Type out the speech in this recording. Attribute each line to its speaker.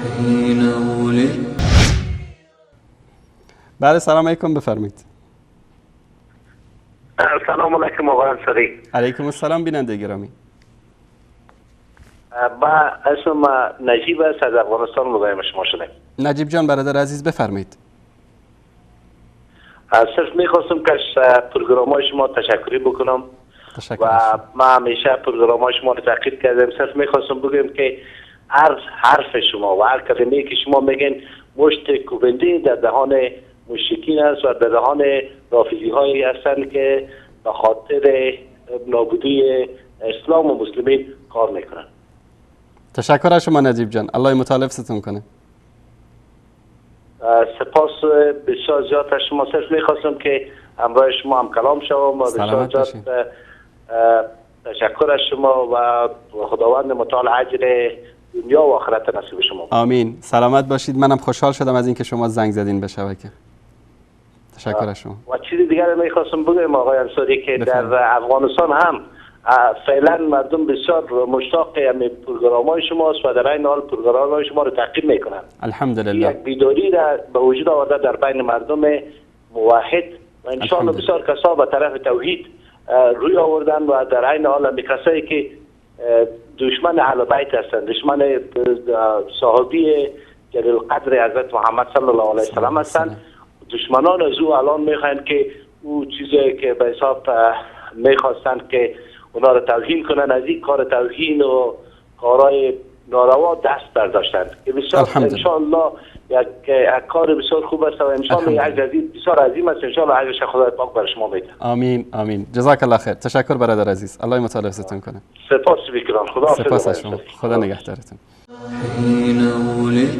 Speaker 1: حين ولدت.
Speaker 2: بله سلام علیکم، بفرمایید.
Speaker 3: سلام علیکم آقای انصاری.
Speaker 2: علیکم السلام بیننده گرامی.
Speaker 3: با اسم نجیب است، از افغانستان مزاحم شما شدم.
Speaker 2: نجیب جان برادر عزیز بفرمایید.
Speaker 3: صرف میخواستم که از پروگرام های شما تشکری بکنم.
Speaker 2: تشکر.
Speaker 3: و ما همیشه پروگرام های شما رو تعقیب کردم. صرف میخواستم بگم که هر حرف شما و هر کلمه که شما میگین مشت کوبنده در دهان مشرکین است و در دهان رافضی هایی هستند که به خاطر نابودی اسلام و مسلمین کار میکنن.
Speaker 2: تشکر از شما نجیب جان، الله متعال حفظتون کنه.
Speaker 3: سپاس بسیار زیاد از شما. صرف میخواستم که همراه شما هم کلام شوم و بسیار زیاد تشکر از شما و خداوند متعال اجر دنیا و آخرت نصیب شما.
Speaker 2: آمین. سلامت باشید. منم خوشحال شدم از اینکه شما زنگ زدین به شبکه. تشکر از شما.
Speaker 3: و چیز دیگر میخواستم بگم آقای انصاری که در افغانستان هم فعلا مردم بسیار مشتاق پروگرام های شماست و در این حال پروگرام های شما رو تعقیب میکنن.
Speaker 2: الحمدلله.
Speaker 3: یک بیداری را به وجود آورده در بین مردم موحد و انشاءالله بسیار کسا به طرف توحید روی آوردن و در این حال کسایی که دشمن اهل بیت هستند، دشمن صحابی جلیل القدر حضرت محمد صلی الله علیه وسلم هستند، دشمنان از او الان میخواهند که او چیزی که به حساب میخواستند که اونا رو توهین کنن، از این کار توهین و کارهای ناروا دست برداشتند که بسیار انشاءالله یک کار بسیار خوب است و انشاءالله یک اجر بسیار عظیم است. انشاءالله اجرش خدای پاک بر شما میده.
Speaker 2: آمین آمین. جزاک الله خیر. تشکر برادر عزیز، الله متعال حفظتون کنه.
Speaker 3: سپاس میکنم. خدا
Speaker 2: سپاس از شما. خدا نگهدارتون.
Speaker 1: حين